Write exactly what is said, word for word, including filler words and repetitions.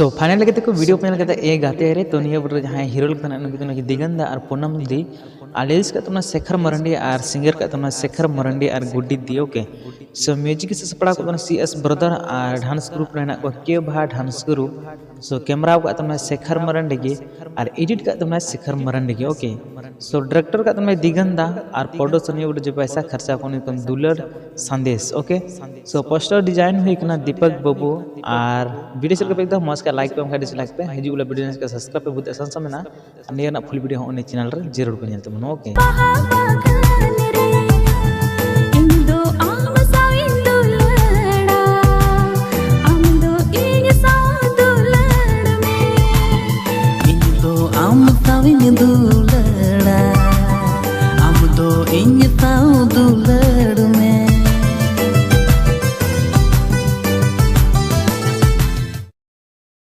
ᱛᱚ ᱯᱷᱟᱭᱱᱟᱞ ᱞᱮᱠᱟᱛᱮ ᱠᱚ ᱵᱷᱤᱰᱤᱭᱳ ᱯᱷᱟᱭᱱᱟᱞ ᱠᱟᱛᱮ ᱮ ᱜᱟᱛᱮ ᱨᱮ, ᱛᱚ ᱱᱤᱭᱟᱹ ᱵᱷᱤᱰᱤᱭᱳ ᱨᱮ ᱡᱟᱦᱟᱸᱭ ᱦᱤᱨᱳ ᱞᱮᱠᱟᱛᱮ ᱢᱮᱱᱟᱜ ᱩᱱᱠᱤ ᱫᱚ ᱱᱩᱠᱤ ᱫᱤᱜᱟᱱ ᱫᱟ ᱟᱨ ᱯᱩᱱᱟᱢ ᱫᱤ, ᱟᱨ ᱞᱤᱨᱤᱠᱥ ᱠᱟᱜ ᱛᱟᱵᱚᱱᱟ ᱥᱮᱠᱷᱚᱨ ᱢᱟᱨᱟᱱᱰᱤ ᱟᱨ ᱥᱤᱝᱜᱟᱨ ᱠᱟᱜ ᱛᱟᱵᱚᱱᱟ ᱥᱮᱠᱷᱚᱨ ᱢᱟᱨᱟᱱᱰᱤ ᱟᱨ ᱜᱩᱰᱤ ᱫᱤ᱾ ᱳᱠᱮ, ᱥᱳ ᱢᱤᱭᱩᱡᱤᱠ ᱥᱟᱯᱲᱟᱣ ᱠᱟᱜ ᱛᱟᱵᱚᱱᱟ ᱥᱤ ᱮᱥ ᱵᱨᱟᱫᱟᱨ ᱟᱨ ᱰᱟᱱᱥ ᱜᱨᱩᱯ ᱨᱮ ᱦᱮᱱᱟᱜ ᱠᱚᱣᱟ ᱠᱮ ᱵᱷᱟ ᱰᱟᱱᱥ ᱜᱨᱩᱯ᱾ ᱥᱳ ᱠᱮᱢᱮᱨᱟ ᱠᱟᱜ ᱛᱟᱵᱚᱱᱟ ᱥᱮᱠᱷᱚᱨ ᱢᱟᱨᱟᱱᱰᱤ ᱜᱮ ᱟᱨ ᱮᱰᱤᱴ ᱠᱟᱜ ᱛᱟᱵᱚᱱᱟ ᱥᱮᱠᱷᱚᱨ ᱢᱟᱨᱟᱱᱰᱤ ᱜᱮ᱾ ᱳᱠᱮ, ᱥᱳ ᱰᱤᱨᱮᱠᱴᱚᱨ ᱠᱟᱜ ᱛᱟᱵᱚᱱᱟ ᱫᱤᱜᱟᱱ ᱫᱟ ᱟᱨ ᱯᱨᱚᱰᱩᱥᱚᱨ ᱱᱤᱭᱟᱹ ᱵᱷᱤᱰᱤᱭᱳ ᱡᱮ ᱯᱚᱭᱥᱟ ᱠᱷᱚᱨᱪᱟ ᱠᱚ ᱩᱱᱤ ᱠᱟᱱ ᱫᱩᱞᱟᱹᱲ ᱥᱟᱸᱫᱮᱥ᱾ ᱳᱠᱮ, ᱥᱳ ᱯᱳᱥᱴᱟᱨ ᱰᱤᱡᱟᱭᱤᱱ ᱦᱩᱭ ᱠᱟᱱᱟ ᱫᱤᱯᱚᱠ ᱵᱟᱹᱵᱩ᱾ ᱟᱨ ᱵᱷᱤᱰᱤᱭᱳ ᱪᱮᱫ ᱞᱮᱠᱟ ᱯᱮ ᱮᱠᱫᱟ ᱢᱚᱡᱽ ᱠᱷᱟᱡ ᱞᱟᱭᱤᱠ ᱯᱮ, ᱚᱱᱠᱟ ᱰᱤᱥᱞᱟᱭᱤᱠ ᱯᱮ᱾ ᱦᱤᱡᱩᱜ ᱵᱚᱞᱮ ᱵᱷᱤᱰᱤᱭᱳ ᱧᱮᱞ ᱠᱟᱛᱮ ᱥᱟᱵᱥᱠᱨᱟᱭᱤᱵ ᱯᱮ, ᱵᱩᱫ ᱥᱟᱱᱥᱟ ᱢᱮᱱᱟᱜᱼᱟ᱾ ᱟᱨ ᱱᱤᱭᱟᱹ ᱨᱮᱱᱟᱜ ᱯᱷᱩᱞ ᱵᱷᱤᱰᱤᱭᱳ ᱦᱚᱸ ᱩᱱᱤ ᱪᱮᱱᱮᱞ ᱨᱮ ᱡᱟᱹᱨᱩᱲ ᱯᱮ ᱧᱮᱞ ᱛᱟᱵᱚᱱᱟ᱾ ᱳᱠᱮ, ᱵᱟᱦᱟ ᱵᱟᱜᱟᱱ ᱨᱮ ᱤᱧ ᱫᱚ ᱟᱢ ᱥᱟᱶ ᱤᱧ ᱫᱩᱞᱟᱹᱲᱟ, ᱟᱢ ᱫᱚ ᱤᱧ ᱥᱟᱶ ᱫᱩᱞᱟᱹᱲ ᱢᱮ᱾ ᱤᱧ ᱫᱚ ᱟᱢ ᱥᱟᱶ ᱤᱧ ᱫᱩᱞᱟᱹᱲᱟ, ᱟᱢ ᱫᱚ ᱤᱧ ᱥᱟᱶ ᱫᱩᱞᱟᱹᱲ